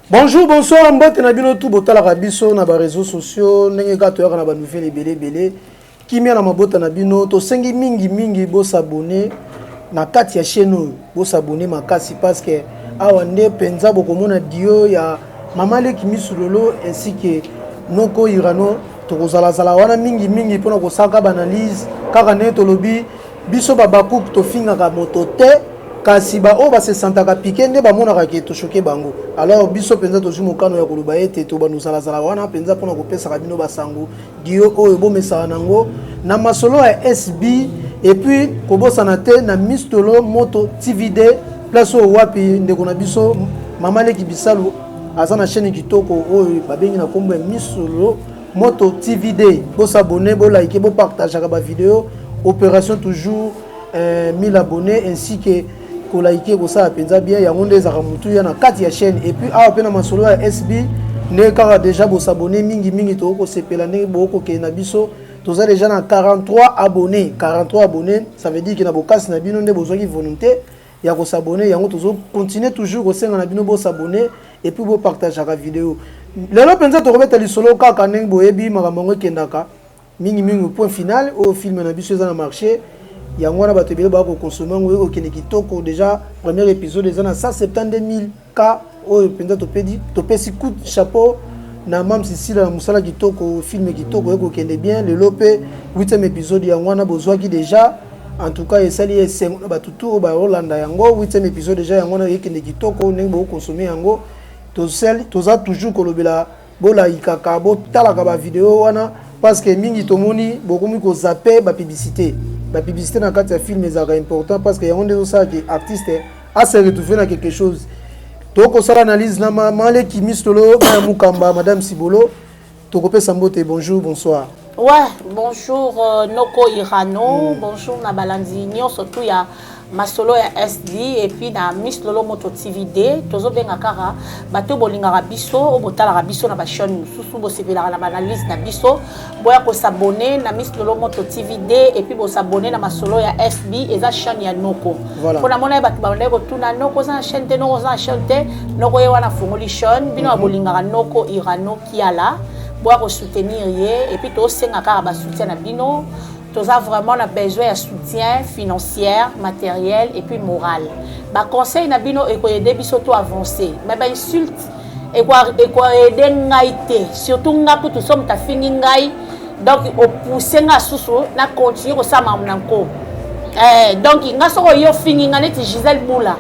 Bonjour, bonsoir, mbote na bino tout botalaka biso na ba réseaux sociaux, ndenge kaka toyaka na ba nouvelles ebele ebele. Kimia na mabota na bino, tosengi mingi mingi bosabone na kati ya chaîne oyo, bosabone makasi parce que awa nde mpenza bokomona dio ya mama leki misulolo ainsi que noko Irano. Tokozalazala wana mingi mingi mpona kosalaka baanalyse kaka ndenge tolobi. Biso babakuku tofingaka moto te, kasi baoyo basesantaka piqué nde bamonaka ke tochoquer bango. Alors biso mpenza tozwi mokano ya koloba ete tobanozalazala wana mpenza mpona kopesaka bino basango dio oyo bomesaka nango na masolo ya SB. Et puis kobosana te na Mistolo Moto TVD, place oyo wapi ndeko na biso mama leki Bisalu aza na chaîne kitoko oyo babengi na nkombo ya Misolo Moto TVD. Bosabone, bolike, bopartageaka bavideo. Opération toujours 1000 abonnés ainsi que kolike, kosala mpenza bien. Yango nde ezalaka motuya na kati ya chaîne. Et puis awa mpe na masolo ya SB, ndenge kaka déjà bosabone mingi mingi, tokokosepela ndenge bokokende na biso. Toza déjà na 43 abonnés. 43 abonnés, ça veut dire ke na bokasi na bino nde bozwaki volonté ya kosabone. Yango tozocontinue toujours kosenga na bino bosabone et puis bopartageaka vidéo. Lelo mpenza tokobeta lisolo kaka ndenge boyebi makambo yango ekendaka mingimingi. Point final oyo film na biso eza na marché, yango wana bato ebele baya kokonsome yango, ekokende kitoko. Déjà premier épisode eza na 172 000 k oyo mpenza topesi coup de chapeau na mam Sisila na mosala kitoko. Film kitoko ekokende bien. Lelo mpe 8e épisode yango wana bozwaki déjà. En tout cas esali esengo na bato tu oyo baolanda yango. 8e épisode déjà yango wana ekende kitoko ndenge bokonsome yango. Toza toujours kolobela, bolayikaka, botalaka bavideo wana parce que mingi tomoni bokomi kozape bapublicité. Bapublicité na kati ya film ezalaka important parce que yango nde ezosalaka artiste ase retrouve na quelque chose. Tokosala analyse na maleki Mistolo ya Mukamba, madame Sibolo. Tokopesa mbote, bonjour, bonsoir. Ouais, bonjour Noko Irano, bonjour na balandi nyonso tu ya masolo ya SD et puis na Miss Lolo Moto TVD. Tozobenga kaka bato bolingaka biso, oyo botalaka biso na bachaîne mosusu, bosepelaka na baanalyse na biso, boya kosabone na Miss Lolo Moto TVD et puis bosabone na masolo ya SB. Eza chaîne ya Noko. Mpo namona ye bato bandaki kotuna: "Noko oza na chaîne te, Noko oza na chaîne te." Noko ye wana afungoli chaîne. Bino bolingaka Noko Irano Kiala, boya kosoutenir ye. Et puis tosenga kaka basoutien na bino. Toza vraiment na besoin ya soutien financière, matériel et puis moral. Baconseil na bino ekoyede biso to avancer, mais bainsulte ekoyede ngai te. Surtout nga kutu, so moto afingi ngai, donc opousse nga susu na continue kosala makambo na nko. Donc nga soko yo ofingi nga neti Gisele Bula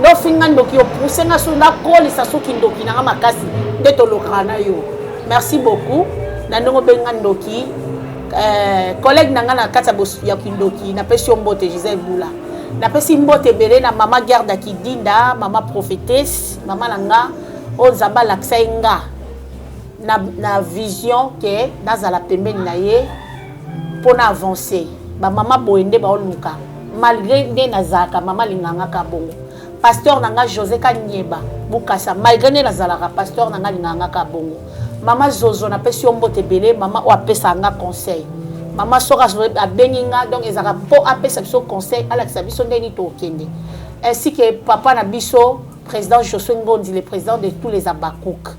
nde ofingi nga ndoki, opousse nga susu nakolisa soki ndoki na nga makasi nde tolokaka na yo. Merci beaucoup na ndenge obengi nga ndoki. Collègue na nga na kati ya kindoki, napesi yo mbote Gisele Bula. Napesi mbote ebele na mama Gerda Kidinda, mama prophétesse, mama na nga oyo Nzambe alakisa ye nga na vision ke nazala pembeni na ye mpona avancer. Bamama boye nde baoluka. Malgré nde nazalaka, mama alingangaka bongo. Pasteur na nga José Kanyeba Bukasa, malgré nde nazalaka, pasteur na nga alingangaka bongo. Mama Zozo, napesi yo mbote ebele. Mama oyo apesaka nga conseil, mama soki abengi nga, donc ezalaka mpo apesa biso conseil, alakisa biso ndeni tokende, ainsi que papa na biso président Josué Ngondi, le président de tous les abakouk.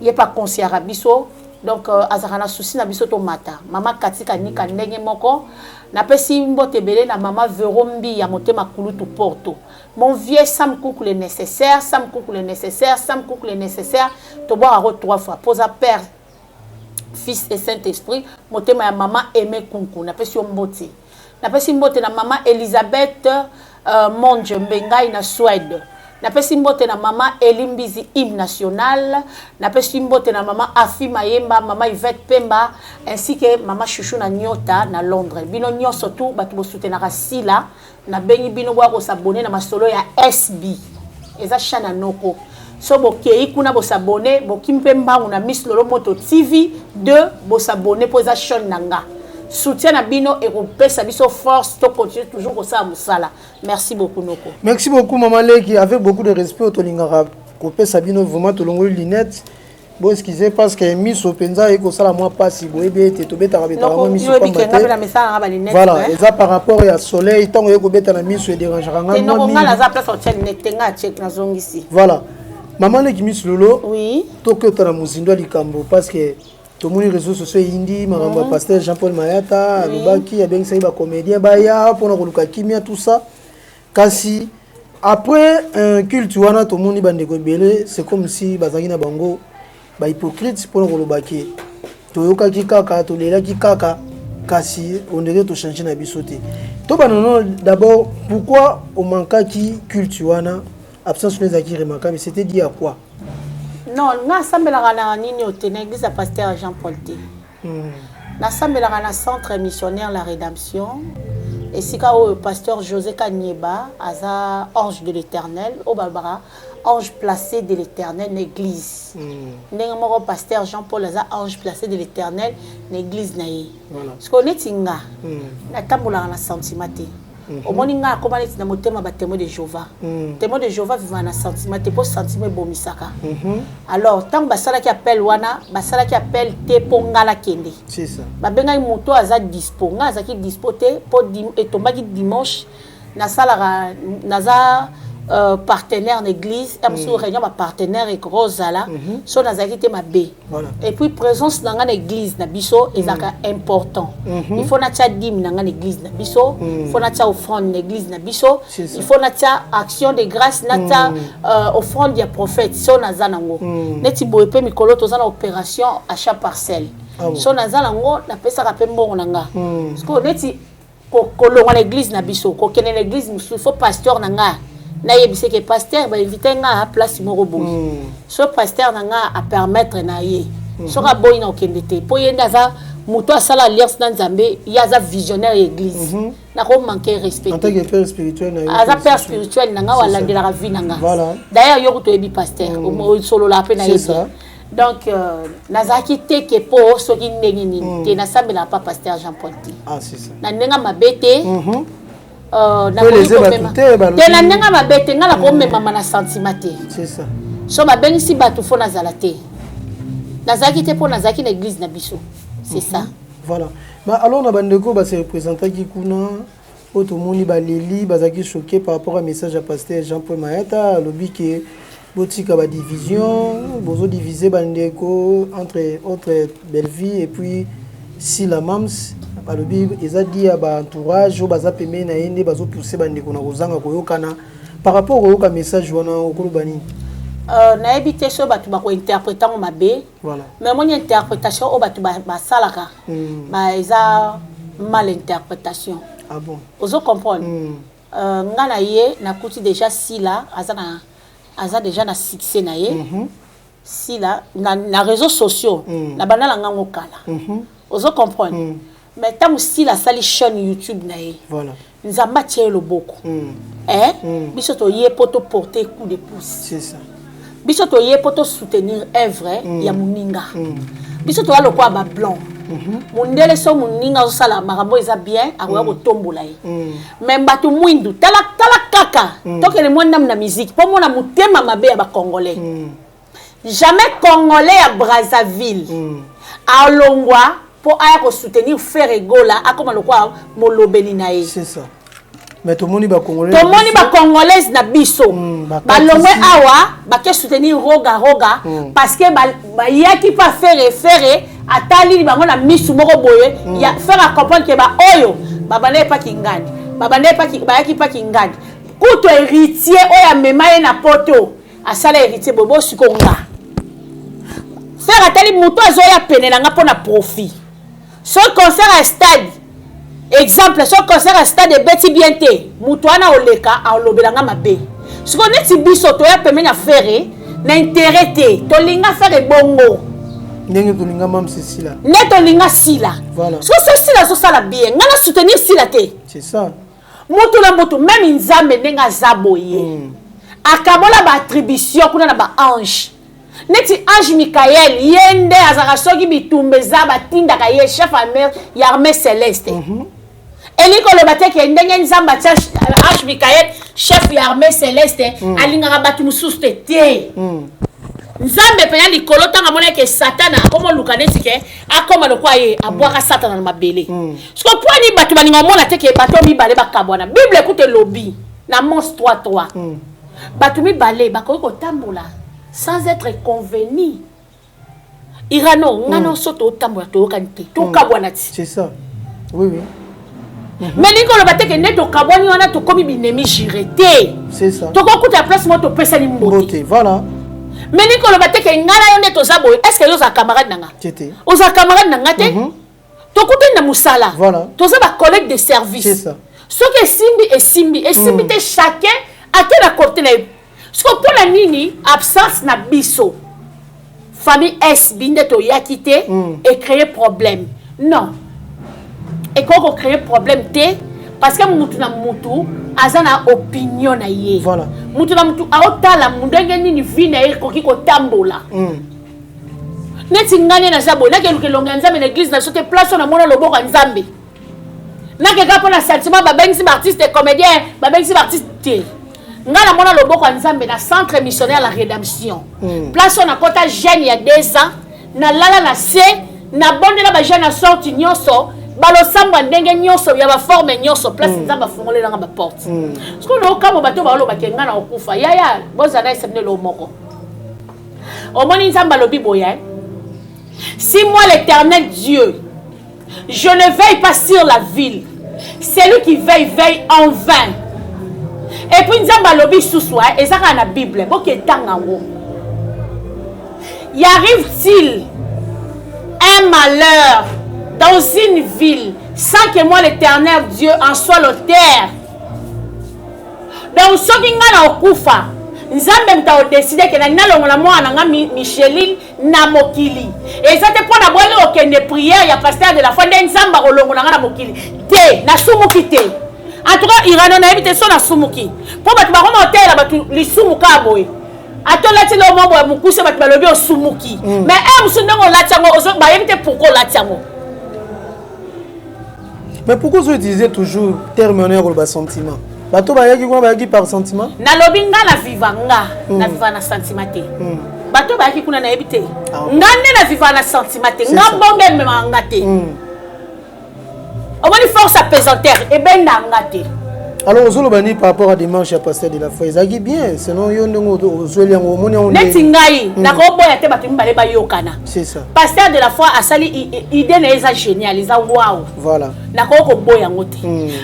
Ye mpe aconseillaka biso, donc azalaka na souci na biso tomata. Mama Katika Nika ndenge moko. Napesi mbote ebele na mama Vero Mbi ya motema kulutu Porto, mon vieux Sam Kuku le nécessaire, Sam Kuku le nécessaire, Sam Kuku le nécessaire. Tobwakako trois fois poza Père, Fils et Saint Esprit. Motema ya mama Aimé Kunku, napesi yo mbote. Napesi mbote na mama Elisabeth Monje Mbengai na Suède. Napesi mbote na mama Elimbizi, hymne national. Napesi mbote na mama Afi Mayemba, mama Yvette Pemba ainsi que mama Chouchou na Nyota na Londres. Bino nyonso tu bato bosutenaka Sila, nabengi bino boya kosabone na masolo ya SB. Eza chaîne ya noko. So bokei kuna, bosabone, boki mpe mbangu na Miss Lolo Moto TV 2, bosabone mpo eza chaîne na nga. Soutien na bino ekopesa biso force to continue toujours kosala mosala. Merci beaucoup, noko. Merci beaucoup, mama leki. Avec beaucoup de respect, tolingaka kopesa bino vraiment. Tolongoli lunette, bo excuse parce que miso mpenza ekosala mwa mpasi. Boyebi ete tobetaka betaka mwa miso pamba te. Voilà, eza par rapport ya soleil. Ntango ye kobeta na miso, edérangeaka nga mwa mingi. Voilà. Mama leki Miss Lolo, oui. Tokota na mozindo ya likambo, parce que tomoni réseaux sociaux eyindi makambo ya pasteur Jean Paul Mayata. Alobaki, abengisaki bacomédien baya mpona koluka kimia, tout ça. Kasi après un culte wana, tomoni bandeko ebele, c'est comme si bazalaki na bango bahypocrite mpona kolobaki: toyokaki kaka, tolelaki kaka, kasi on dirait tochange na biso te. Tobanda nano d'abord, pourquoi omankaki culte wana? Absence no ezalaki remarquable, c'était dû à quoi? Non, nga asambelaka na nini oyo te, na église ya pasteur Jean Paul te. Nasambelaka na Centre Missionnaire La Rédemption, esika oyo pasteur José Kanieba aza ange de l'Éternel, oyo balobaka ange placé de l'Éternel na église. Ndenge moko pasteur Jean Paul aza ange placé de l'Éternel na église na ye. Parce que neti nga, natambolaka na sentiment te. Omoni nga akóma neti na motema batémoin de Jéhovah. Témoin de Jéhovah vivaka na sentiment te, mpo sentiment ebomisaka. Alors ntango basalaki appel wana, basalaki appel te mpo nga nakende. C'est ça. Babengaki moto aza dispo, nga azalaki dispo te, mpo etombaki dimanche. Nasalaka, naza partenaire na église ya mosusu. Réunion bapartenaire ekozala, so nazalaki te, mabe. Et puis présence na nga na église na biso ezalaka important. Il faut natia dîme na nga na église na biso, il faut natia offrande na église na biso, C'est ça. il faut natia action de grâce, natia offrande ya prophète so naza nango. Neti boye mpe mikolo toza na opération achat parcelle. Ah bon. So naza nango, napesaka mpe mbongo na nga. Parce que neti kolongwa na église na biso, kokende na église mosusu, il faut pasteur na nga nayebisa ke pasteur, bainvite nga place moko boye. So pasteur na nga apermettre na ye, soki aboyi, na okende te, mpo ye nde aza moto asala alliance na Nzambe, ye aza visionnaire ya église, nakomanke respect. En tant que père spirituel na yo. Aza père spirituel na nga, oyo alandelaka vie na nga. D'ailleurs yo kutu oyebi pasteur, osololaka mpe na ye C'est ça. bien. Donc nazalaki te ke mpo soki ndenge nini te, nasambelaka pa pasteur Jean Paul te. Ah, c'est ça. Na ndenge mabe te. Po lese bato te, te, na ndenge mabe te, nga nakomemama na sentiment te. C'est ça. So babengisi bato, fo nazala te, nazalaki te mpo nazalaki na église na biso, c'est ça. Voilà. Mais alors na bandeko base représentaki kuna, oyo tomoni baleli, bazalaki choqué par rapport à message ya pasteur Jean Paul Mayata. Alobi ke botika badivision, bozodivise bandeko entre autres Bellevie et puis Sila Mams. Balobi eza dû ya baentourage oyo baza pembeni na ye nde bazopousse bandeko na kozanga koyokana. Par rapport koyoka message wana, okoloba nini? Nayebi te so bato bakointerprete yango mabe. Mais omoni interprétation oyo bato basalaka, eza mal interprétation. Ah bon. Ozo comprendre? Nga na ye nakuti déjà Sila aza déjà na succès na ye. Sila na réseaux sociaux, na banda na ngango kala. Ozo comprendre? Mais ntango Sila asali chaîne YouTube na ye, Nzambe atie ye loboko. Eh? Biso toye mpo toporte coup de pouce. C'est ça. Biso toye mpo tosoutenir œuvre ya moninga. Biso toya lokola bablanc, mondele. So moninga azosala makambo eza bien, akoya kotombola ye. Mais bato mwindu, tala, tala kaka, tokende mwa ndamu na musique mpo mona motema mabe ya bacongolais. Jamais Congolais ya Brazzaville alongwa mpo aya kosoutenir Ferre Gola, akoma lokola molobeli na ye. C'est ça. Mais tomoni bacongolais Tomoni bacongolaise na biso balongwe awa, bake soutenir Roga Roga, parce que bayaki mpa Ferre. Ferre atali bango na misu moko boye ya Ferre acomprendre ke baoyo babanda epaki ngandi, babanda epaki, bayaki mpaki ngandi. Kutu Héritier oyo amema ye na poto, asala Héritier boye bosiko nga. Ferre atali moto azoya pene na nga mpo na profit. So concert ya stade, exemple, so concert ya stade ebeti bien te, moto wana oleka alobela nga mabe. Sikoyo neti biso toya pembeni ya Ferre na intérêt te, tolinga Ferre bongo. Ndenge tolinga Mam Sila. Nde tolinga Sila. Sikoyo so Sila azosala bien, nga na soutenir Sila te. C'est ça. Moto na moto, même Nzambe ndenge aza boye, akabola baattribution kuna na baange. Neti ange Mikael, ye nde azalaka soki bitumba eza, batindaka ye, chef ya armée céleste. Elingi koloba te ke ndenge Nzambe atia ange Mikael chef ya armée céleste, alingaka bato mosusu te te. Nzambe mpenza likolo, ntango amonaki Satana akoma oluka neti ke akoma lokwa ye, abwaka Satana na mabele. Siko pwani bato balinga omona te ke bato mibale bakabwana? Bible ekuta elobi na Amos 3 3, bato mibale bakoki kotambola. Sans être convenu. Irano, nga na so totambola, toyokani te, tokabwana ti. C'est ça, oui oui. Mais ndenge oloba te ke nde tokabwani wana, tokomi binemi juré te. C'est ça. Tokokuta place moko, topesani mbote. Mbote, voilà. Mais ndenge oloba te ke nga na yo nde toza boye, est ce que yo ozala camarade na nga? Te te. Ozala camarade na nga te. Tokutani na mosala. Toza bacollègue de service. C'est ça. Soki esimbi, esimbi, esimbi te, chacun ake na côté na ye. Siko mpona nini absence na biso, famille SB, nde toyaki te, ecréer problème? Non, ekoki kocréer problème te, parce que mutu na mutu aza na opinion na ye. Mutu na mutu aotala ndenge nini vie na ye ekoki kotambola. Neti ngai nde naza boye, nakeluka elongo ya Nzambe na église na biso te. Place oyo namona loboko ya Nzambe, nakeka mpo na sentiment babengisi baartiste comédien, babengisi baartiste te. Ngai namona loboko ya Nzambe na Centre Missionnaire La Rédemption. Place oyo nakɔta jeune ya 2 ans, nalala na se, nabondela bajeune ya sorte nyonso, balosambo ya ndenge nyonso, ya baforme nyonso. Place Nzambe afungolelanga baporte. Soki naokamwa bato baolobake ngai na kokufa, yaya, bozala esemnelo moko. Omoni, Nzambe alobi boye: "Si moi l'Éternel Dieu, je ne veille pas sur la ville, celui qui veille veille en vain." Et puis Nzambe alobi susu, eza kaka na Bible, boke etanga yango: "Y arrive-t-il un malheur dans une ville sans que moi l'Éternel Dieu en soit l'auteur?" Donc soki ngai na okufa, Nzambe moto akodécider ke nani nalongola mwana na nga Micheline na mokili. Eza te mpo na bwali okende prière ya pasteur de la foi nde Nzambe akolongola nga na mokili te. Nasumuki te. En tout cas, Irano, nayebi te so nasumuki, mpo bato bakoma kotelela bato lisumu kaka boye. Ata olati lo mwa boye mokuse, bato balobi osumuki. Mais e mosusu, ndenge olati yango, bayebi te pourquoi olati yango. Mais pourquoi ozo utiliser toujours terme wana ya koloba sentiment? Bato bayaki kuna, bayaki par sentiment? Nalobi nga na viva, nga na viva na sentiment te. Bato bayaki kuna, nayebi te. Nga nde na viva na sentiment te. Nga mbongo ememaka nga te. Omoni, force apesanteur ebenda nga te. Alors ozoloba nini par rapport à démarche ya pasteur de la foi? Ezalaki bien selon yo, ndenge ozweli yango, omoni yango? Neti ngai, nakoboya te bato mibale bayokana. C'est ça. Pasteur de la foi asali idée na ye, eza génial, eza wow. Nakoki koboya yango te,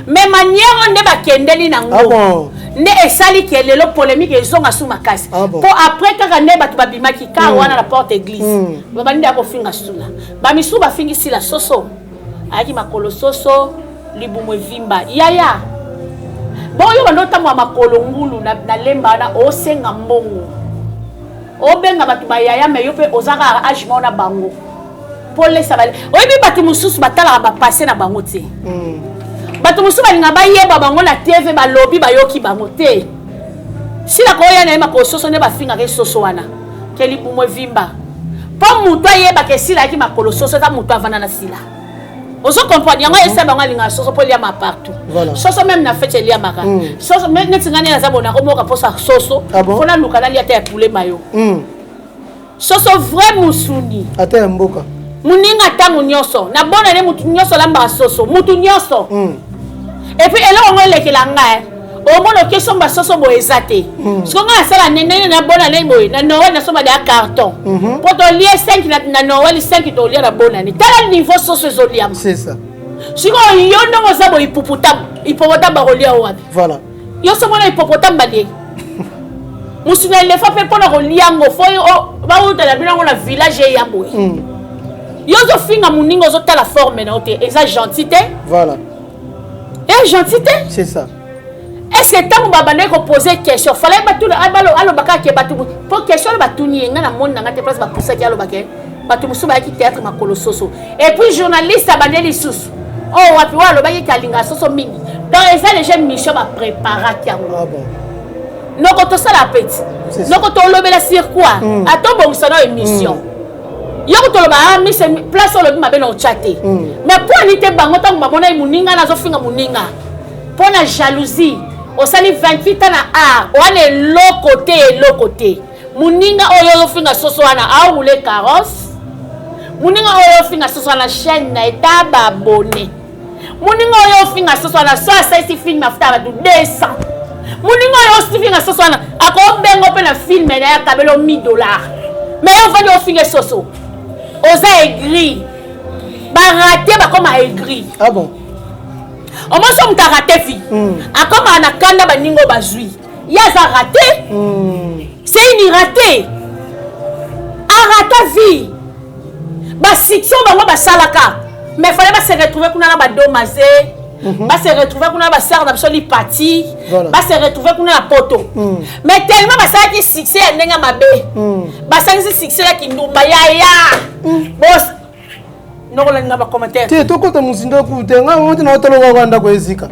mais manière oyo nde bakendeli nango nde esali ke lelo polémique ezonga su makasi. Po après kaka nde bato babimaki kar wana na porte église, babandi nde ya kofinga sula. Bamisusu bafingi Sila soso, ayaki makolo soso, libumu evimba. Yaya, bongo yo bando otambola makolo ngulu na lemba wana, osenga mbongo, obenga bato bayaya, me yo mpe oza kaka age moko na bango. Mpo lesa, oyebi, bato mosusu batalaka bapasse na bango te. Bato mosusu balinga bayeba bango na TV, balobi bayoki bango te. Sila koya na ye makolo soso, nde bafingaka esoso wana ke libumu evimba. Mpo moto ayebaka esila ayaki makolo soso, eza moto avanda na Sila. Ozo comprendre yango? Esa bango alingaka soso mpo eliama partout. Soso même na fête eliamaka. Soso neti ngai nde naza bona komoka mposa soso. Ah bon? Mpo naluka nalia te ya poulet mayo. Soso vrai musuni. Ata ya mboka. Moninga, ntango nyonso nabona nde mutu nyonso alambaka soso, mutu nyonso. Et puis eloko yango elekela ngai, omona okesomba soso boye eza te. Siko ngai nasala ndenge nabona nde boye na Noël, nasomba deya carton mpo tolie 5 na Noël, 5 tolia na bonane. Tala niveau soso ezoliama. C'est ça. Sikoyo yo ndenge oza boye, hippopotame bakolia wapi? Yo so mona hippopotame balie musuni ya elefa mpe mpona kolia yango, fo bautala bino yango na village eya boye. Yo ozofinga moninga, ozotala forme na yo te, eza gentil te. Eza gentil te. C'est ça. Est ce que ntango babandaki kopose question, fallait batuna alobaka ke bato, mpo question oyo batuni ye, ngai namoni nanga te place bapusaki alobake bato mosusu bayaki théâtre makolo soso. Et puis journaliste abande lisusu oyo wapi oyo alobaki ke alingaka soso mingi. Donc eza déjà mission bapréparaki yango. Ah bon. Noko tosala peti. C'est ça. Noko tolobela sur quoi? Atobongisa na émission. Yo kotoloba, ah, mise place olobi mabe na otya te. Mais mpo ani te bango ntango bamona ye moninga nazofinga moninga mpo na jalousie? Osali 28 ans na art wana, eloko te, eloko te. Moninga oyo ozofinga soso wana aroule carrosse. Moninga oyo ofinga soso wana, chaîne na eta baabonné. Moninga oyo ofinga soso wana, so asalisi film, afuta bato 200. Moninga oyo ofinga soso wana akobenga mpe na film na ye, akabela o 1000 $, mais yo ovandi ofinga soso, oza aigri. Baratés bakoma aigri. Ah bon? Omoso moto arater vie, akomaka na kanda. Baninga oyo bazwi, ye aza raté. C'est une raté, arata vie. Basuccès bango basalaka, mais fallait base retrouver kuna na badomaze, base retrouver kuna na basare na biso lipati, base retrouver kuna na poto. Mais tellement basalaki succès ya ndenge mabe, basangisi succès ya kindumba. Yaya bos nokolandinga bacommentaire. Te, tokɔta mozindo ku te. Ngai oti na otala kaka ndako ezika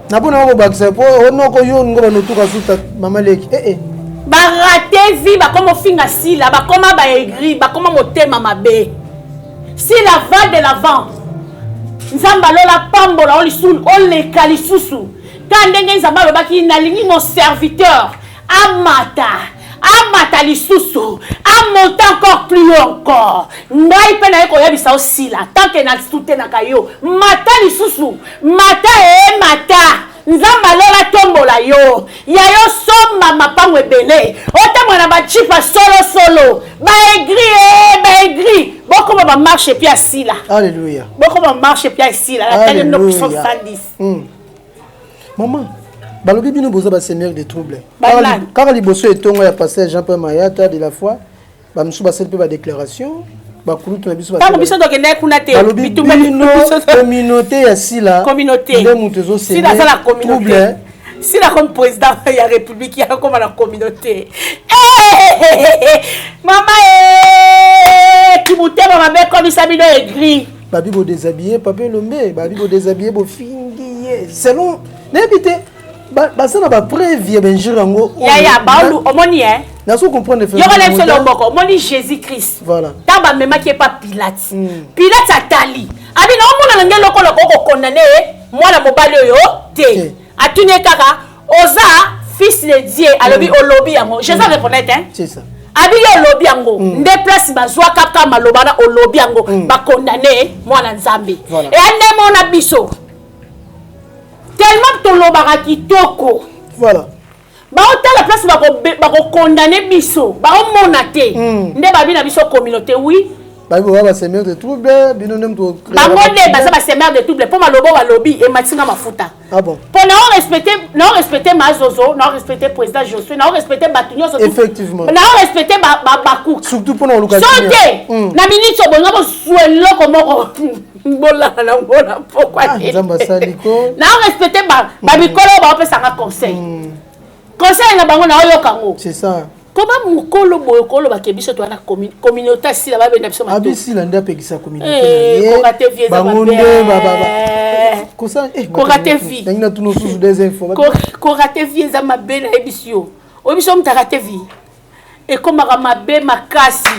na mpona kobakisa po onoko yo ngo banotuka suta mama leki ee. Eh. Baratés vie, bakoma ofinga Sila, bakoma baaigris, bakoma motema mabe. Sila va de l'avant, Nzambe alola pambola o lisusu, oleka lisusu ka ndenge Nzambe alobaki: "Nalingi mon serviteur amata, amata lisusu, amonte encore plus haut encore." Ngai mpe naye koyebisa osila, tant que nasutenaka yo, mata lisusu, mata e mata. Nzambe alola tombola yo ya yo, somba mapango ebele, otambola na bajeep solosolo. Baaigris e baaigris, bokoma bamarche epi asila. Alléluia. Bokoma marche epi asila, natali no puissance 110. Mama, balobi bino boza basemeurs de trouble. Kaka liboso etongo ya pasteur Jean Pierre Mayata de la foi, bamosusu basali mpe badéclaration, bakulutu na biso. Ntango biso tokendaki kuna te. Balobi bino communauté ya Sila. Communauté. Nde moto ezosala aza na communauté. Sila comme président ya république, ya koma na communauté. Mama e kimutema mabe ekomisa bino aigri. Babi bodéshabille papa Elombe, babi bodéshabille, bofingi ye selon nayebi te, baza na bapreuve ya bainjure yango. Yaya baolu, omoni e Nazo comprendre. Yoko na biso loboko, omoni Jésus Christ. Voilà. Ntango bamemaki ye pa Pilate, Pilate atali, abi na omona na nge lokola okokondane ye mwana mobali oyo te. Atuni ye kaka: "Oza fils de Dieu?" Alobi: "Olobi yango." Jésus arépondait te. C'est ça. Abi: "Yo olobi yango." Nde place bazwa kaka maloba na "olobi yango", bakondane mwana Nzambe. Eya nde mona biso tellement tolobaka kitoko. Baotala place bakokondane biso, baomona te. Nde babi na biso communauté, oui. Babi boza basemeurs de trouble, bino nde moto. Bango nde baza basemeurs de trouble, mpo maloba balobi ematinga mafuta. Ah bon? Mpo nao respecte, nao respecte Mazozo, nao respecte président Josué, nao respecte bato nyonso. Nao respecte bakuka. Surtout mpona koluka. So te na minute obonga bozwa eloko moko, bolala nango na pokwa. Nzambe asali ko. Nao respecte bamikolo oyo baopesanga conseil, conseil na bango naoyoka yango. C'est ça. Koma mokolo boye kolobaka biso towana communauté asila, babenda biso. Abisila nde apekisa communauté bango nde. Korater vie. Nangi natuna susu deuxième fois. Korater vie eza mabe, nayebisi yo. Oyebi so moto arater vie, ekomaka mabe makasi.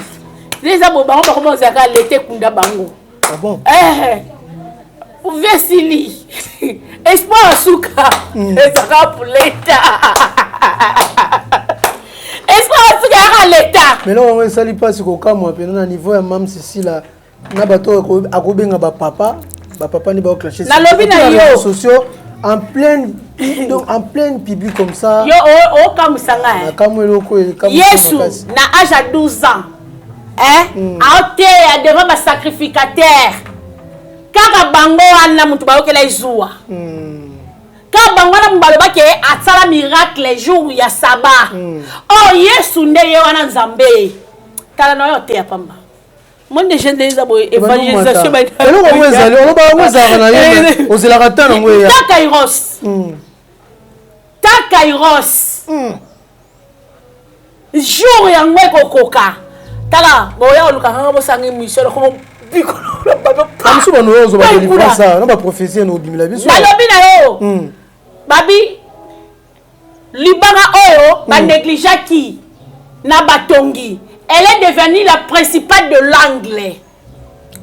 Nde eza boye, bango bakoma ozalaka lete ekunda bango. Ah bon? Vie esili, espoir asuka ezalaka pour leta, espoir asuka yaka leta. Mais eloko yango esali mpasi, kokamwa mpena na niveau ya Mam Sisila na bato oyo akobenga bapapa, bapapa nde baoclashe. Nalobi na yo. Sociaux en pleine, donc en pleine public comme ça. Yo okamwisa ngai. Nakamwa eloko. Yesu na âge ya 12 ans, hein, aoteya devant basacrificateur kaka bango wana, motu bayokela ezuwa kaka bango wana, balobaki asala miracle jour ya sabbat. Or Yesu nde ye wana Nzambe. Tala na oyo oteya pamba monde jeune nde eza boye, évangélisation. Eloko yango ezali, oloba yango ezalaka na ye, ozelaka ta nango eya. Ta kairos, ta kairos, jour yango ekokoka. Tala boya oluka kaka bosanga émission lokomo. Mosusu bano oyo ozwa badélivrance na baprophétie na obimela biso. Nalobi na yo, babi libanga oyo banégligeaki na batongi, elle est devenue la principale de l'angle.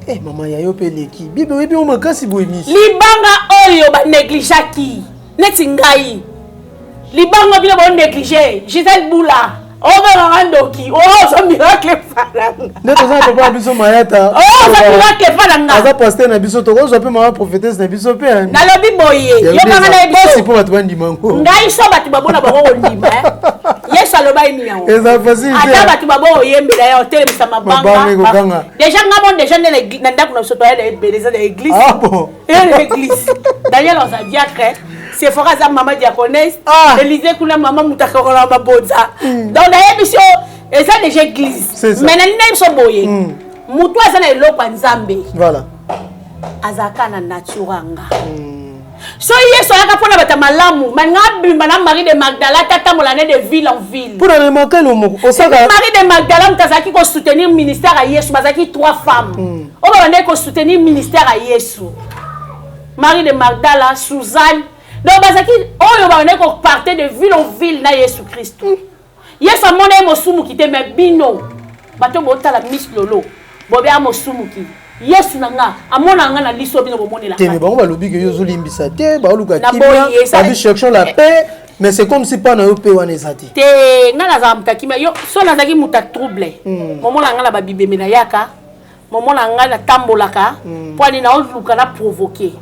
Eh, mama ya yo mpe eleki bible, oyebi yo makasi boye misi. Libanga oyo banégligeaki, neti ngai, libanga bino bonéglige Gisele Bula. Obengaka ndoki, oza miracle falanga. Nde toza na papa na biso Mayata. Oza miracle falanga. Aza pasteur na biso, tokozwa mpe mama prophétesse na biso mpe. Nalobi boye, yokanga na biso. Mpo bato bandima yango. Ngai so bato babona bango kondima. Yesu aloba ye nini yango? Eza facile. Ata bato babo oyembela ye otelemisa mabanga. Déjà nga mo déjà nde na ndako na biso toya na ebele eza na église. Ah bon. Eza na église. Daniel aza diacre. Sephora aza mama diaconesse. Ah. Élysée kuna mama moto akokola mabonza. Donc nayebi biso eza déjà église. Mais nalingi nayebi biso boye. Moto aza na eloko ya Nzambe. Voilà. Azalaka na nature anga. So Yesu ayaka mpona bato ya malamu, malinga abimba na Marie de Magdala tatambola ne de ville en ville. Mpona remake elo moko osaka Marie de Magdala moto azalaki kosoutenir ministère ya Yesu, bazalaki trois femmes oyo babandaki kosoutenir ministère ya Yesu. Marie de Magdala, Suzanne, donc bazalaki oyo babandaki koparte de ville en ville na Yesu Kristo. Yesu amona ye mosumuki te, mais bino bato botala Miss Lolo bobe mosumuki. Yesu na nga amona nga na liso bino bomonela. Te, mais bango balobi ke yo ozolimbisa te, baoluka kimia, babi cherchons la paix, mais c'est comme si pa na yo mpe wana eza te. Te, nga nazala moto ya kimia. Yo so nazalaki moto ya trouble, momona nga na babibembe na yaka, momona nga natambolaka mpo ani naoluka na provoquer.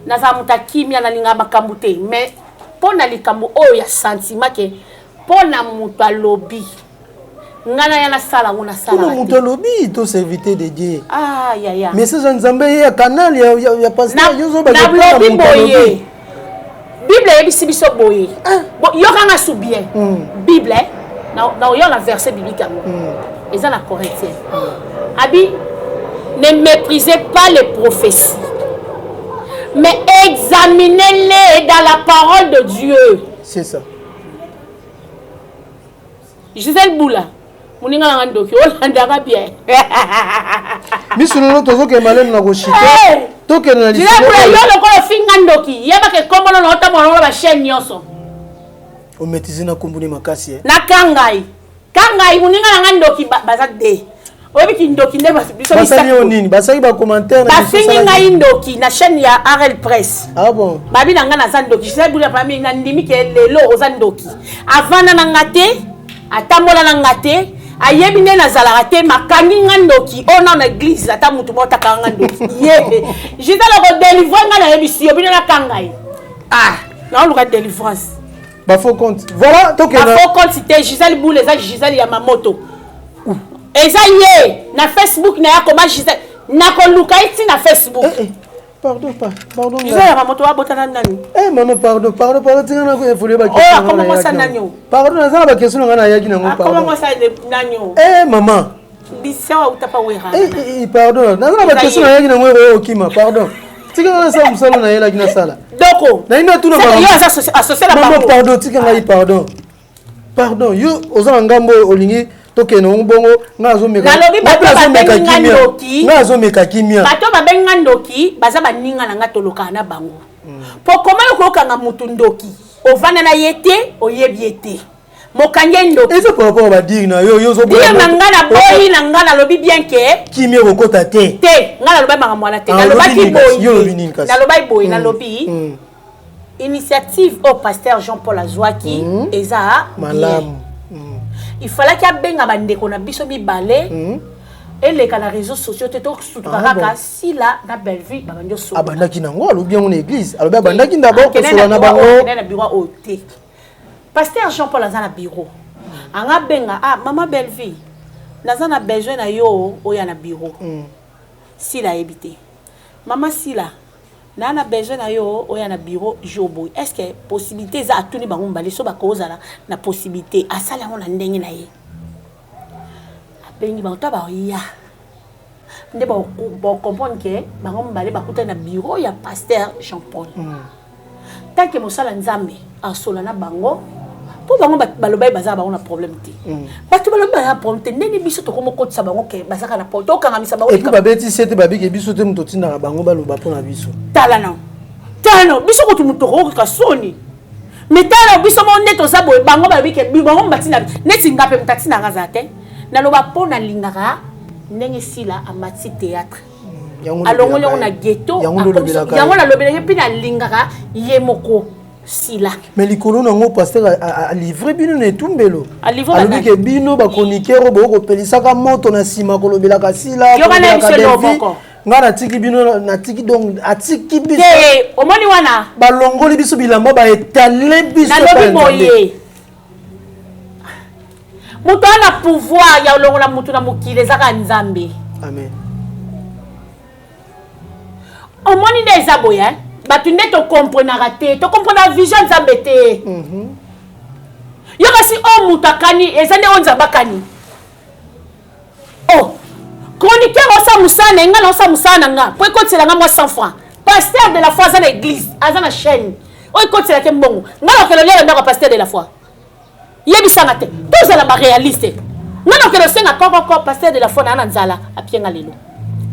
Nazala moto ya kimia, nalingaka makambo te, mais mpo na likambo oyo ya sentiment ke mpo na moto alobi nga na ya nasala yango, nasala. Mpona moto alobi to serviteur de Dieu. Ah yaya. Message ya Nzambe ye ya canal ya pasteur, yo ozoba. Nalobi boye, Bible eyebisi biso boye, yokanga su bien. Bible na oyo na verset biblique yango eza na Corinthien, abi: ne méprisez pas les prophéties, mais examinez-les dans la parole de Dieu. C'est ça. Gisèle Boula, moninga nanga ndoki, olandaka bien. Miso lelo tozokende malemu na koshika, tokende na Gisèle Boula, yo lokola ofinga ndoki, yebaka ekombono na otambola nango na bachaîne nyonso. Omaîtrise na kombuni makasi. Naka ngai ka ngai moninga nanga ndoki, baza de oyebiki ndoki nde biso. Basali yo nini? Basali bacommentaire? Bafingi ngai ndoki na chaîne ya RL Presse. Ah bon? Babi na ngai naza ndoki. Gisèle Boula pami, nandimi ke lelo oza ndoki. Avanda na nga te, atambola na nga te, ayebi nde nazalaka te, makangi nga ndoki oyo nao na église. Ata motu moko takanga nga ndoki ye Gisèle akodélivre nga. Nayebisi yo bino, nakanga ye. Ah, naoluka délivrance. Bafaux compte, voilà, tokende. Bafaux compte te. Gisèle Boule eza Gisèle ya Mamoto, eza ye na Facebook na ya koma Gisèle, nakoluka ye ti na Facebook. Eh, eh. Pardon, pardon. Gisèle ya Mamoto abotana nani? Eh mama, pardon, pardon, pardon, tika na koévolue. Oyo akoma mwasa nani o? Pardon, naza na baquestion na ngai nayaki nango. Akoma mwasa nani o? Eh mama. Bisien auta pa wera. Eh, eh, pardon, naza na baquestion nayaki nango oyo okima. Pardon, tika nga nasala mosala nayelaki nasala. Doko. Nayi natuna. Yo aza associé na mama. Bango. Pardon, tika ngai, pardon, pardon. Yo oza na ngambo oyo olingi tokende ngo bongo, ngai azomeka. Nalobi bato babengi nga ndoki. Ngai azomeka kimia. Bato babengi nga ndoki baza baninga na nga, tolokaka na bango. Po koma yo koyokanga motu ndoki, ovanda na ye te, oyebi ye te, mokangi ye ndoki. Eza par rapport badire na yo, yo. Dire na nga, naboyi na nga, nalobi bien ke Kimia okokota te. Te, nga nalobaki makambo wana te. Ah, nalobaki olobi nini kasi? Yo olobi boye nini kasi? Nalobaki boye, nalobi initiative oyo pasteur Jean Paul azwaki eza bien. Malamu. Il fallaki abenga bandeko na biso mibale, eleka na réseaux sociaux te, tosutuka. Ah, bon. Kaka Sila na Bellevue babandi osola. Abandaki nango, alobi yango na église, alobi abandaki d'abord kosola na bango. Na bureau oyo te, pasteur Jean Paul aza na bureau, anga benga: ah, mama Bellevue, naza na besoin na yo, oya na bureau. Sila ayebi te, mama Sila, naa na besoin na yo, oya na bureau jour boye, est ce que possibilité eza? Atuni bango mibale so bakozala na possibilité. Asali yango na ndenge na ye, abengi bango to baya nde bacomprendre ke bango mibale bakutani na bureau ya pasteur Jean Paul. Tant que mosala Nzambe asola na bango, mpo bango baloba ye baza bango na problème te. Bato balobi baza na problème te, ndenge biso tokomokotisa bango ke bazaka na problème, tokangamisa bango. Et puis babetisi ete babiki biso te, moto otindaka bango baloba mpo na biso. Tala nao, tala nao, biso kutu moto okokoka soni, mais tala biso moko nde toza boye. Bango balobi ke bango batina neti nga mpe moto atinaka aza te. Naloba mpo nalingaka ndenge Sila amati théâtre, alongoli yango na ghetto. Yango nde olobelaka. Yango nalobelaki mpe nalingaka ye moko. Sila. Mais likolo nango, pasteur alivre bino na etumbelo. Alobi ke bino bachroniqueur oyo bokopelisaka moto na nsima, kolobelaka Sila. Ngai natiki bino, natiki. Donc atiki biso. Omoni wana. Balongoli biso bilamba, baetale biso. Nalobi boye, moto aza na pouvoir ya olongola motu na mokili ezaka Nzambe. Amen. Omoni nde eza boye, bato nde tokomprenaka te, tokomprenaka vision Nzambe te. Yo kasi, oyo moto akani eza nde oyo Nzambe akani. O chroniqueur osala mosala na ye, ngai na osala mosala na nga mpo ekotisela nga mwa 100 francs. Pasteur de la foi aza na église, aza na chaîne oyo ekotiselaki mbongo. Ngai nakokende oliaka ndako ya pasteur de la foi? Yebisanga te, tozala baréaliste. Ngai nakokende osenga kokoko pasteur de la foi naa na nzala, apienga lelo.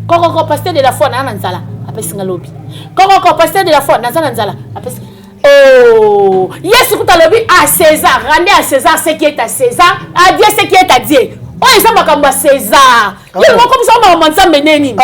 Kokoko pasteur de la foi naa na nzala, apesinga lobi. Kokoko pasteur de la foi naza na nzala, apesi. Oh, Yesu kuta alobi: à César, rendez à César ce qui est à César, à Dieu ce qui est à Dieu. Oyo eza makambo ya César, ye moko biso makambo ya Nzambe nde nini?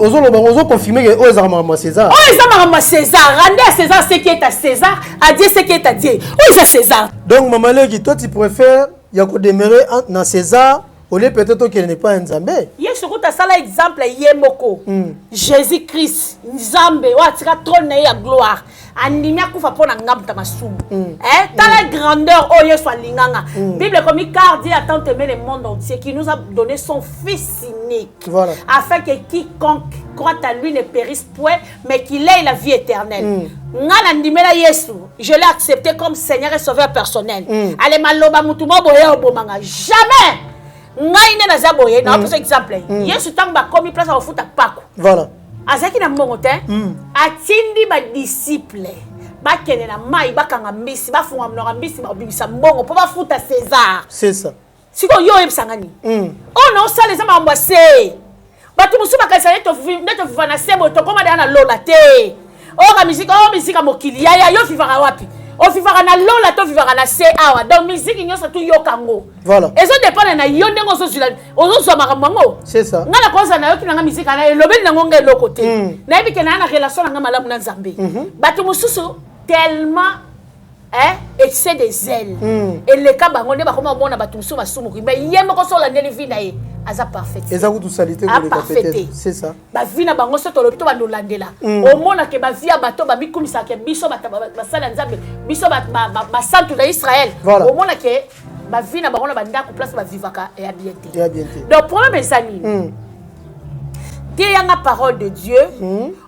Ozoloba, ozoconfirme ke oyo ezaka makambo ya César. Oyo eza makambo ya César. Rendez à César ce qui est à César, à Dieu ce qui est à Dieu. Oyo eza César. Donc mama leki, toi tu préfères ya kodemeurer na César au lieu peut-être okende epai ya Nzambe? Yesu kuta asala exemple ye moko. Jésus Christ, Nzambe oyo atika trône na ye ya gloire, andimi akufa mpo na ngambo ta masumu. Eh, tala grandeur oyo Yesu alinganga. Bible ekomi: car Dieu a tant aimé le monde entier qui nous a donné son fils unique, afin que quiconque croit à lui ne périsse point, mais qu'il ait la vie éternelle. Nga nandimela Yesu, je l'ai accepté comme Seigneur et Sauveur personnel. Ale maloba mutu mo boye obomanga jamais. Ngai nde naza boye, naopesa exemple. Yesu, ntango bakomi place ya kofuta pako, azalaki na mbongo te. Atindi badisciple bakende na mai, bakanga mbisi, bafunga monoko ya mbisi, babimisa mbongo mpo bafuta César. C'est ça. Sikoyo yo oyebisanga nini? Oyo naosala eza makambo ya se. Bato mosusu bakanisa nde toviva na se boye, tokóma deya na lola te. Oyoka misika oyo, misika mokili yaya. Yo vivaka wapi? Ovivaka na lola to vivaka na se awa? Donc misiki nyonso tuyoka yango. Ezodépendre na yo ndenge ozozwa makambo yango. C'est ça. Nga na kozala nayoki nanga misika na elobeli nango nga eloko te. Nayebi ke naa na relation na nga malamu na Nzambe. Bato mosusu, tellement, hein, excès de zèle eleka bango, nde bakoma komona bato mosusu basumuki. Mais ye moko so olandeli vie na ye, aza parfait. Eza kutu salité Ah, koleka. Parfait te. Peut-être c'est ça. Bavie na bango so tolobi to bandolandela, omonake bavie ya bato bamikumisaka biso bato basali ya Nzambe, biso basantu na Israel. Omonake bavie na bango na bandako, place bavivaka eya bien te. Eya bien te. Donc problème eza nini? Teyanga parole de Dieu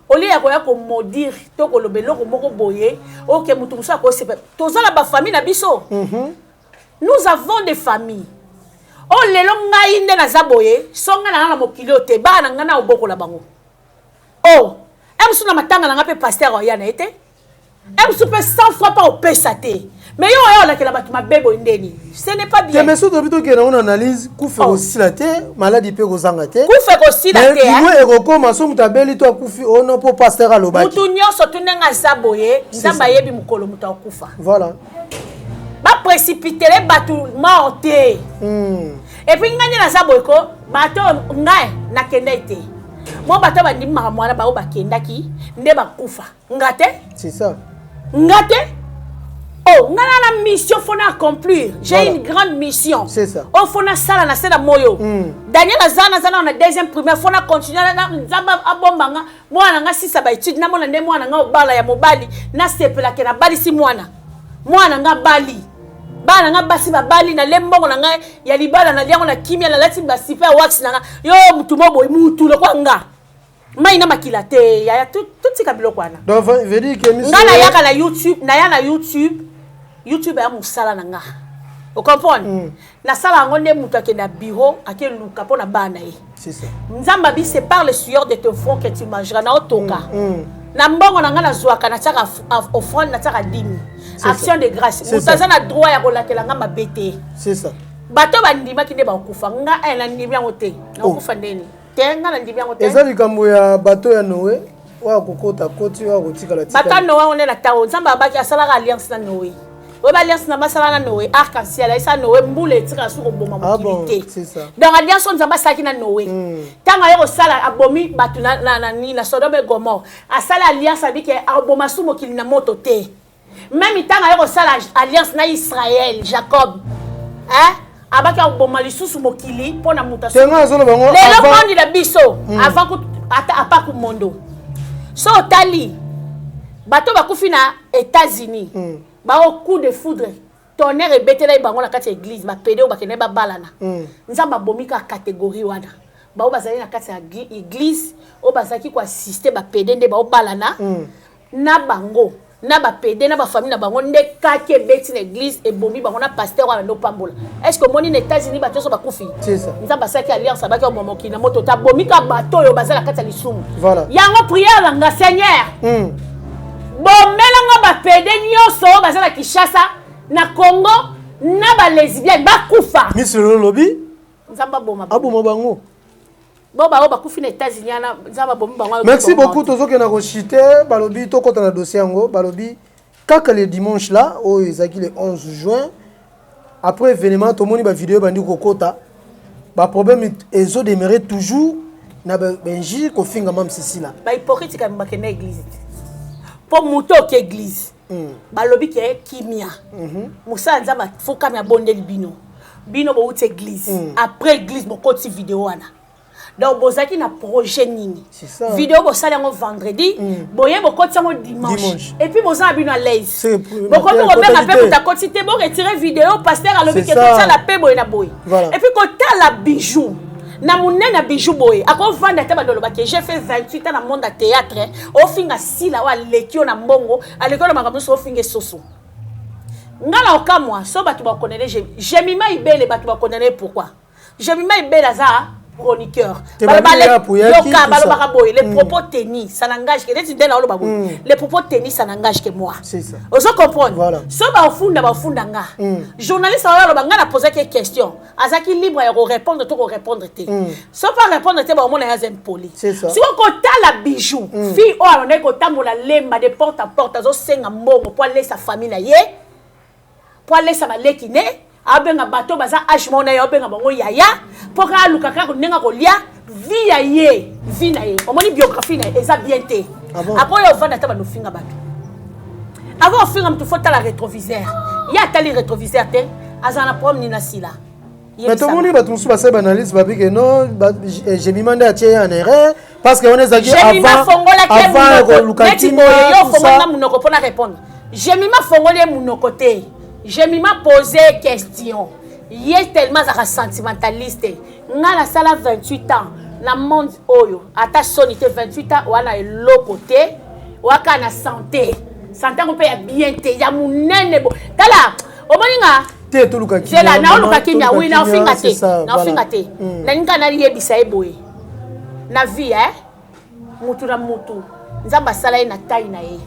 au lieu ya koya komaudire to koloba eloko moko boye. Oke motu mosusu akosepa. Toza na bafamille na biso. Nous avons des familles oyo lelo ngai nde naza boye, so ngai na nga na mokili oyo te, bana na ngai na obokola bango. O e mosusu na matanga na ngai mpe pasteur oya na ye te, e mosusu mpe 100 fois mpa opesa te. Mais yo oya olakela bato mabe boye ndeni, ce n'est pas te. Bien. Mais soki tobi tokende yango na analyse, kufa Oh. ekosila te, maladie mpe kozanga te. Kufa ekosila te, hein? Liwa ekokoma so moto abeli to akufi ono mpo pasteur alobaki. Mutu nyonso tu ndenge aza boye, Nzambe ça. ayebi mokolo moto akufa. Baprécipitele bato mort te. Et puis ngai nde naza boye ko, bato ngai nakendai te. Mo bato bandimi makambo wana, bao bakendaki nde bakufa, nga te. C'est ça. Nga te. Oh, nga na na mission faut na accomplir. J'ai une grande mission. C'est ça. Oyo faut nasala na se na moyo. Daniel aza naza na deuxième primaire, faut na continuer. Nzambe abomba nga mwana nga sisa baétude, namona nde mwana nga obala ya mobali, nasepelake nabalisi mwana. Mwana nga bali, bana nga basi babali, nale mbongo na ngai ya libala, naliango na kimia, nalati basipe ya wax na nga. Yo mutu mo boye, mutu lokwa nga mai na makila te. Yaya, totika biloko wana. Donc veut dire que nga nayaka na YouTube, naya na YouTube. YouTube ya mosala na nga, ocomprendre? Nasala yango nde moto akende na bureau, akeluka mpo na bana ye. C'est ça. Nzambe abi: c'est par le sueur de ton front que tu mangeras. Na otoka na mbongo na nga, nazwaka, natiaka offrande, natiaka dîme, action de grâce. Moto aza na droit ya kolakela nga mabe te. C'est ça. Bato bandimaki nde bakokufa. Nga nandimi yango te. Nakokufa ndeni te? Nga nandimi yango te. Eza likambo ya bato ya Noé, oyo akokota koti, oyo akotikala. Bato ya Noé ngo nde na ntango Nzambe abaki, asalaka alliance na Noé. Oyo baalliance na basala na Noé, arc en ciel ayesa Noé, mbula etikala soki koboma mokili te. Donc alliance oyo Nzambe asalaki na Noé, ntango aye kosala, abomi bato na Sodome et Gomorrhe, asali alliance, abike aboma su mokili na moto te. Même ntango aye kosala alliance na Israel, Jacob, hein? Abaki akoboma lisusu mokili mpo na moto. Lelo mondi na biso, avant ata apaku mondo. So otali bato bakufi na États-Unis, bao coup de foudre, tonnerre ebetelaki bango na kati ya église. Bapédé oyo bakendaki babalana, Nzambe abomi kaka catégorie wana. Bao bazali na kati ya église, oyo bazalaki koassister bapédé nde baobalana na bango, na bapédé na bafamille na bango, nde kaki ebeti na église, ebomi bango na pasteur wana nde opambola. Est ce que omoni na États-Unis bato nyonso bakufi? Nzambe asalaki alliance, abaki oboma mokili na moto, tabomi ka bato oyo baza na kati ya lisumu. Yango prière na nga: Seigneur, bomelanga bapédé nyonso oyo baza na Kinshasa, na Congo, na balesbienne bakufa. Misolo olobi. Nzambe aboma. Aboma bango. Bo bango bakufi na États-Unis wana, Nzambe abomi bango. Merci beaucoup. Tozokenda kochite. Balobi tokɔta na dossier yango. Balobi kaka le dimanche là oyo ezalaki le 11 juin, après événement, tomoni bavideo ebandi kokota, baproblème ezodemeurer toujours na bainjure, kofinga Mame Sisila. Bahypocrite kami bakende église te, mpo moto oke église, balobi ke kimia, mosala Nzambe afokami, abondeli bino. Bino bouti église, après église bokoti video wana. Donc bozalaki na projet nini? Video bosali yango vendredi, boye bokoti yango dimanche, et puis boza na bino à l'aise, bokomi kobenga mpe moto akoti te, boretire video. Pasteur alobi ke tosala mpe boye na boye. Et puis kotala Bijou na monene ya Bijou boye, akovanda te. Bando olobaki: "J'ai fait 28 ans na monde ya théâtre." Ofinga Sila oyo aleki yo na mbongo, aleki yo na makambo nyonso, ofinga esoso. Nga na okamwa so bato bakondane Jemima Ibele. Bato bakondane pourquoi? Jemima Ibele aza chroniqueur. Yoka, balobaka boye: les propos tenus, ça n'engage que, neti nde naoloba boye, les propos tenus, ça n'engage que moi. Ozo comprendre? So bafunda, bafunda nga journaliste oyo aloba nga napozaki question, azalaki libre ya korépondre to korépondre te. So pa répondre te, baomona ye aza impoli. Siko kotala Bijou, fille oyo alondaki kotambola lemba de porte à porte, azosenga mbongo mpo alesa famille na ye, mpo alesa baleki ne. Abenga bato baza age moko na ye, abenga bango yaya, mpo kaka aluka kaka ndenge akolia vie ya ye, vie na ye. Omoni biographie na ye eza bien te. Après oyo ovanda ata bando ofinga bato, avant ofinga motu, faut tala rétroviseur. Ye atali rétroviseur te. Azala na problème nini na Sila? Mais tomoni bato mosusu basali baanalyse, babike non, Jemima nde atie ye en erreur, parce que wana ezalaki avant koluka. Neti boye, yo ofongoli na monoko mpona répondre. Jemima fongoli ye monoko te. Jemima pose question. Ye tellement azalaka sentimentaliste. Nga nasala 28 ans na monde oyo, ata soni te. 28 ans wana eloko te, waka na santé, santé yango mpe ya bien te, ya monene. Bo tala, omoni nga te, toluka. Zela, naoluka kimia. Wi, naofinga te, naofinga te. Nalingi kaka nayebisa ye boye na vie, eh? Mutu na mutu, Nzambe asala ye na tai na ye.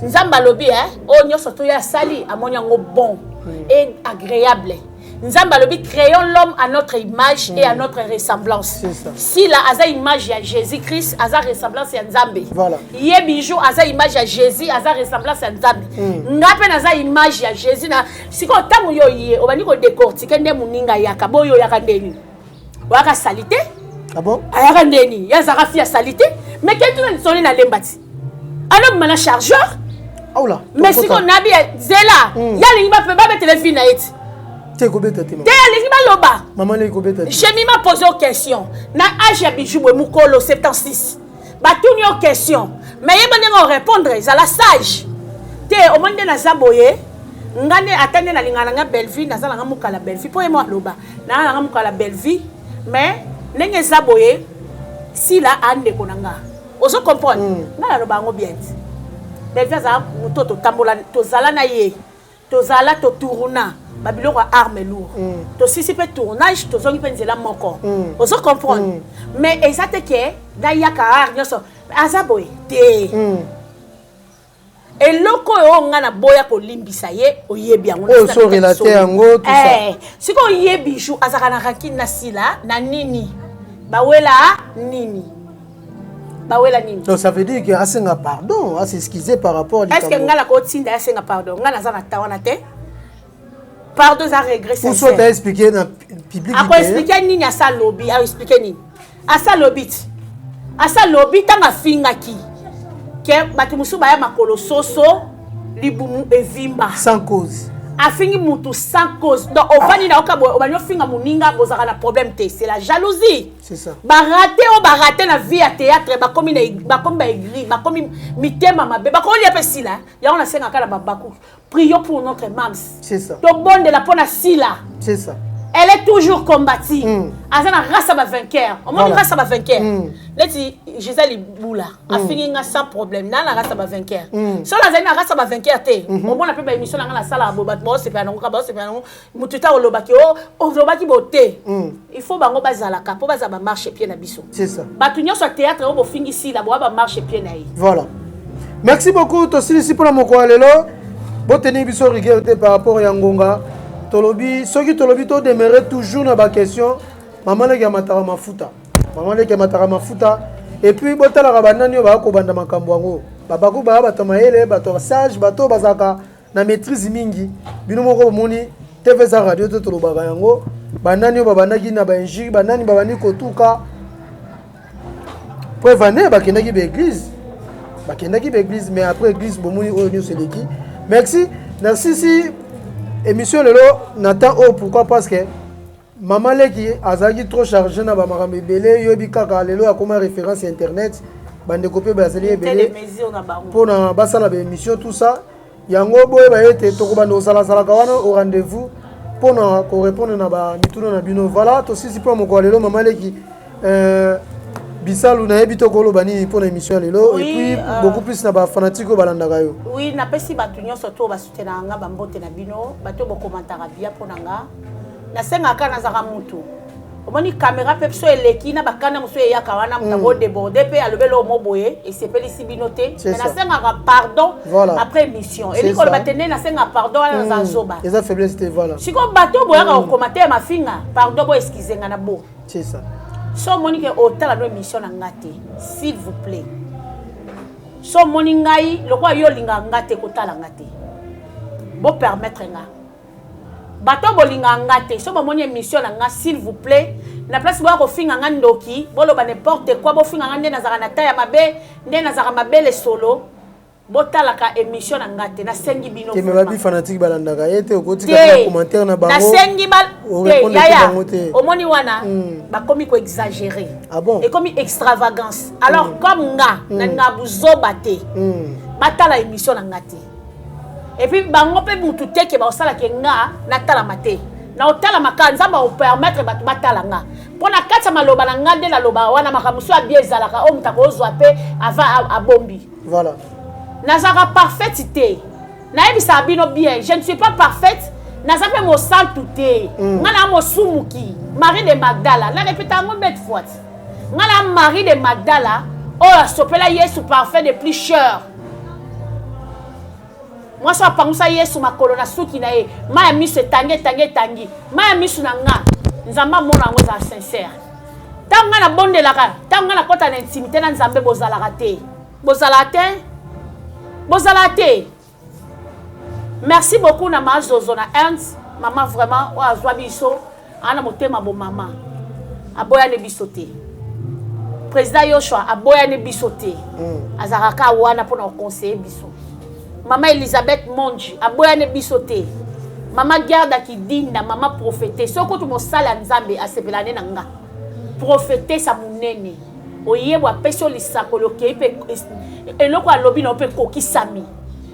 Nzambe alobi, eh? Oyo nyonso to ye asali, amoni yango bon et agréable. Nzambe alobi: "Créons l'homme à notre image et à notre ressemblance." Sila aza image ya Jésus Christ, aza ressemblance ya Nzambe. Ye Bijou aza image ya Jésus, aza ressemblance ya Nzambe. Nga mpe naza image ya Jésus. Na sikoyo, ntango yo ye obandi kodécortiquer nde moninga ayaka boyo, oyaka ndeni, oyaka sali te. Ah bon? Ayaka ndeni, ye azalaka fi asali te. Mais ke tuna lisoli na lemba ti alobima na chargeur. Aula. Mais sikoyo nabi zela, ye alingi babetele vi na ye ti. Te, kobeta te. Te, alingi baloba. Mama aleki kobeta te. Jemima pose yo question na age ya Bijou boye, mokolo 76, batuni yo question, mais yeba ndenge orépondre, ezala sage te. Omoni nde naza boye, nga nde ata nde nalingaka na nga Bellevue, naza nanga mokala Bellevue, mpo ye mo aloba nanga nanga mokala Bellevue. Mais ndenge eza boye, Sila andeko na nga, ozo comprendre? Nga naloba yango bien te. Bellevue azala moto totambola, tozala na ye, tozala totourna babiloko ya arme lourd, tosisi mpe tournage, tozongi mpe nzela moko. Ozo comprendre? Mais eza te ke nayaka art nyonso aza boye te. Eloko oyo nga naboya kolimbisa ye, oyebi yango. Oyo so relate yango, tout ça. Sikoyo ye Bijou azalaka na rancune na Sila na nini? Bawela nini? Bawela nini? Donc ça veut dire que asenga pardon, as'excuser par rapport à Est ce que nga nakotinda asenga pardon? Nga naza na ta wana te. Pardon eza regret. Ou soit aexpliquer na public. Akoexpliquer nini? Asa lobi, aexpliquer nini? Asa lobi ti, asa lobi ntango afingaki ke bato mosusu baya makolo soso. Libumu evimba. Sans cause. Afingi mutu sans cause. Donc ovandi na yoka boye, obandi ofinga moninga, bozalaka na problème te. C'est la jalousie. C'est ça. Barate oyo barate na vie ya théâtre, bakomi na bakomi baegri, bakomi mitema mabe, bakolia mpe sila. Yango nasengaka na babaku, prions pour notre mams. C'est ça. Tobondela mpo na sila. C'est ça. Elle est toujours combattue. Aza na race ya bavainqueur. Omoni race ya bavainqueur. Neti Gisèle Ibula afingi nga sans problème, na race ya bavainqueur. Soki azali na race ya bavainqueur te, omona mpe baémission na nga nasalaka boye, bato baosepela nango kaka, baosepela nango. Motu ta olobaki, o olobaki bo te. Il faut bango bazalaka mpo bazala bamarchepied na biso. C'est ça. Bato nyonso ya théâtre oyo bofingi sila, boya bamarchepied na ye. Voilà. Merci beaucoup. Tosilisi mpona mokolo ya lelo. Boteni biso rigueur te par rapport ya ngonga. Tolobi soki tolobi todemere toujours na baquestion. Mama leki amataka mafuta, mama leki amataka mafuta. Et puis botalaka banani oyo baya kobanda makambo yango. Babaku baya bato ya mayele, bato ya sage, bato oyo bazalaka na maîtrise mingi. Bino moko bomoni, TV eza radio te, tolobaka yango. Banani oyo babandaki na bainjure, banani babandi kotuka? Preuve ane bakendaki baeglise, bakendaki baeglise, mais après église bomoni oyo nyonso eleki. Merci. Nasisi émission lelo na temps oyo. Pourquoi? Parce que mama leki azalaki trop chargé na bamakambo ebele. Yoyebi kaka lelo akoma référence ya internet, bandeko mpe bazali ebele mpona basala baémission, tout ça. Yango boyeba ete tokobanda kozalasalaka wana au rendez-vous mpona korépondre na bamituna na bino. Voilà, tosisi mpo ya mokolo ya lelo. Mama leki bisalu, nayebi to koloba nini mpona émission ya lelo? Oui, et puis beaucoup plus na bafanatique oyo balandaka yo. Oui, napesi bato nyonso to basoutenaka nga bambote na bino, bato oyo bokomantaka bia mpo na nga. Nasengaka, nazalaka mutu, omoni caméra mpe biso eleki na bakanda mosusu eyaka wana, moto akodéborde mpe alobeli oyo mo boye esepelisi bino te. C'est Mais ça. nasengaka pardon après émission. C'est Elingi koloba ça. te nde nasengaka pardon wana naza zoba. Eza faiblesse te, voilà. Sikoyo bato oyo boyaka kokoma te ya mafinga, pardon, bo excuse nga na bo. C'est ça. So omoni ke otala no émission na nga te, s'il vous plaît, so omoni ngai lokola yo olingaka nga te, kotala nga te. Bopermettre nga, bato bolingaka nga te, so bomoni émission na nga, s'il vous plaît, na place boya kofinga nga ndoki, boloba n'importe quoi, bofinga nga nde nazalaka na ta ya mabe, nde nazalaka mabele solo, botalaka émission na nga te. Nasengi bino. Te, me vraiment. babi fanatique balandaka ye te, okotika na commentaire na bango. Nasengi ba te. Orépondre te. Yaya. Bango te. Omoni wana bakomi koexagérer. Ah bon? Ekomi extravagance. Alors comme nga nalinga buzoba te, batala émission na nga te. Et puis bango mpe mutu te ke baosalaka nga natalama te. Na otalama kaka Nzambe aopermettre bato batala nga, mpo na kati ya maloba na nga nde naloba wana, makambo mosusu abie ezalaka oyo moto akozwa mpe ava abombi. Nazalaka parfaite te, nayebisaka bino bien, je ne suis pas parfaite, naza mpe mosantu te. Nga na mosumuki, Marie de Magdala, na répéta yango bete fois ti nga na Marie de Magdala oyo asopela Yesu parfum de plus cher, mwasi oyo apangusa Yesu makolo na suki na ye, mai ya miso etangi, etangi, etangi mai ya miso na nga. Nzambe amona yango, ezala sincère. Ntango nga nabondelaka, ntango nga nakɔta na intimité na Nzambe, bozalaka te, bozalaka te, bozalaka te. Merci beaucoup na Mazozo na Inde, mama vraiment oyo azwa biso aa na motema bomama, aboyani biso te. Président Yoshua aboyani biso te, azalaka kaka wana mpona koconseiller biso. Mama Elizabeth Monji aboyani biso te. Mama Gerda Kidinda, mama prophète, soki kutu mosala ya Nzambe asepela nde na nga, prophétesse monene oyebwa, apesi yo lisakoli, okei mpe eloko alobi na yo mpe ekokisami.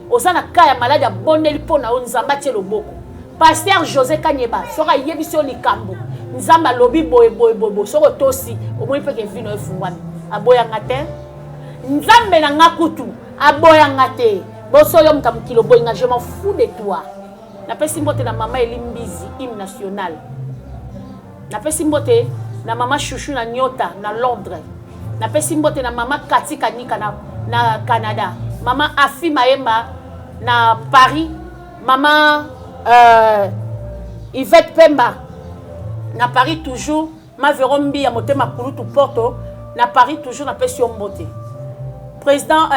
Oza na ka ya maladi, abondeli mpo na yo, Nzambe atie loboko. Pasteur José Kanyeba, soki ayebisi yo likambo, Nzambe alobi boye boye boye boye, soki otosi, omoni mpe ke vino efungwami. Aboyanga te, Nzambe na nga kutu aboyanga te. Boso yo moto ya mokili oboyinga, je m'en fous de toi. Napesi mbote na mama Eli Mbizi, hymne national. Napesi mbote na mama Chouchou na Nyota na Londres. Napesi mbote na mama Kati Kanika na Canada, mama Afi Mayemba na Paris, mama Yvette Pemba na Paris toujours, Mavero Mbi ya motema kulutu Porto na Paris toujours. Napesi yo mbote, président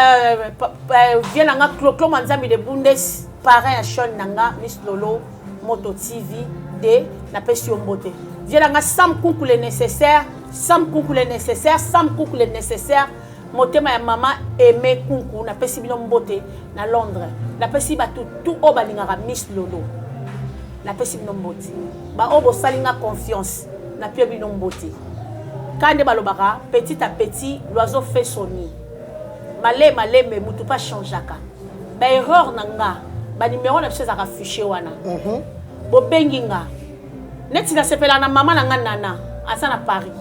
vie na nga Cloclo Manzambi de Bundes, parrain ya chaîne na nga Miss Lolo Moto TV D. Napesi yo mbote, vie na nga Sam Kunku le nécessaire, Sam Kunku le nécessaire, Sam Kunku le nécessaire. Motema ya mama Aime Kunku, napesi bino mbote na Londres. Napesi bato tout oyo balingaka Miss Lolo, napesi bino mbote. Baoyo bosali nga confiance, napie bino mbote. Ka nde balobaka, petit à petit l'oiseau fait son nid. Male maleme mutu mpe achangeaka. Baerreur na nga, banimero na biso ezalaka fichier wana. Bobengi nga neti nasepelaka na mama na nga Nana, aza na Paris.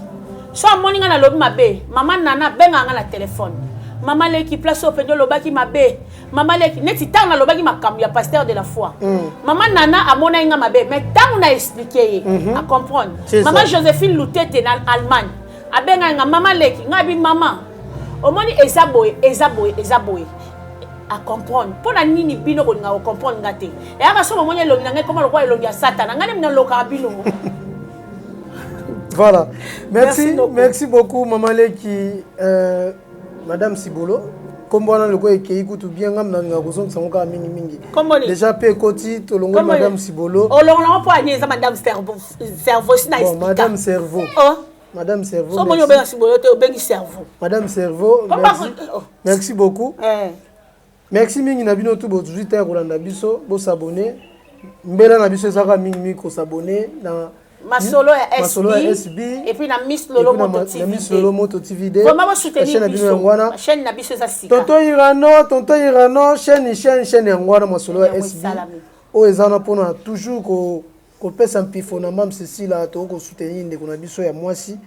So amoni nga nalobi mabe, mama Nana abengaka nga na telefone: "Mama leki, place oyo mpenza olobaki mabe, mama leki." Neti ntango nalobaki makambo ya pasteur de la foi, mama Nana amonaki nga mabe, mais ntango na expliquer ye, acomprendre. C'est Mama ça. Joséphine Lutete na Allemagne abengaki nga: "Mama leki." Ngai bi: "Mama, omoni, eza boye, eza boye, eza boye." Acomprendre. Mpo na nini bino bolingaka kocomprendre nga te? Eyaka so bomoni elongi na ngai ekoma lokola elongi ya Satana. Ngai nde nalokaka bino. Voilà. Merci, Merci beaucoup. Merci beaucoup, Maman Leki, Madame Sibolo. Kombo wana loko ekei kutu bien, ngam na nga kozongisa ngo kaka mingi mingi. Kombo nini? Déjà pe ekoti, tolongoli Kombo nini? Madame Sibolo. Olongolango mpo ani? Eza Madame Cerveau, cerveau si na Bon, explika. Madame Cerveau. Oh. Madame Cerveau. So omoni Merci. obenga Sibolo te, obengi Cerveau. Madame Cerveau, merci. Oh. Merci beaucoup. Eh. Merci mingi na bino tu bozwi te ya kolanda biso, bosabonner. Mbela na biso ezalaka mingi mingi kosabonner na Masolo ya Masolo ya SB, SB et puis na Miss Lolo et puis na Moto na TV. Miss Lolo Moto TV. Vraiment Chaîne bosoutenir na bino biso. yango wana. Chaîne na biso eza sika. Tonton Irano, tonton Irano, chaîne, chaîne, chaîne yango wana, Masolo ya Yango SB. esalami. Oyo eza wana mpona toujours kopesa mpifo na Mame Cécile. Tokoki kosoutenir ndeko na biso ya mwasi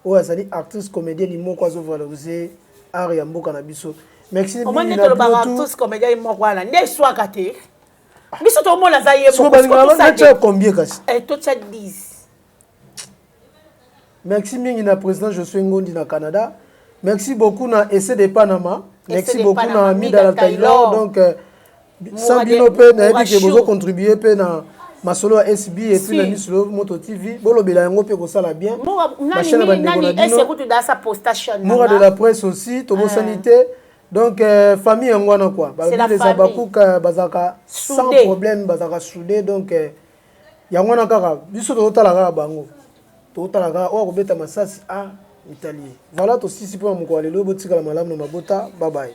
oyo azali artiste comédienne moko azovaloriser art ya mboka na biso. Merci Omoni mingi nde na tolobaka bino tu. tous comédien moko wana nde eswaka te. Biso tomona aza ye Siko moko. balingaka Siko natia combien kasi? Totia 10. Merci mingi na président Josué Ngondi na Canada. Merci beaucoup na Essai de Panama. Merci Essai de beaucoup Panama, na Midala Mida Taylor. Taylor. Donc sans Moura bino mpe nayebi ke Moura bozo contribuer mpe na Masolo ya SB et puis Si. na Misolo Moto TV. Bolobela yango mpe kosala bien. Moura Bachaîne ya nani bandeko na nani ese bino. kutu dasa postation. Moura de la presse aussi, tobosani te. Donc famille yango wana quoi. C'est la Balobi les famille. Abakuka bazalaka sans Soudé. problème, bazalaka soudé. Donc yango wana kaka biso tozotala kaka bango, tozotala kaka oyo akobeta masasi a mitali ye. Voilà, tosisi mpona mokolo ya lelo. Botikala malamu na mabota. Babaye.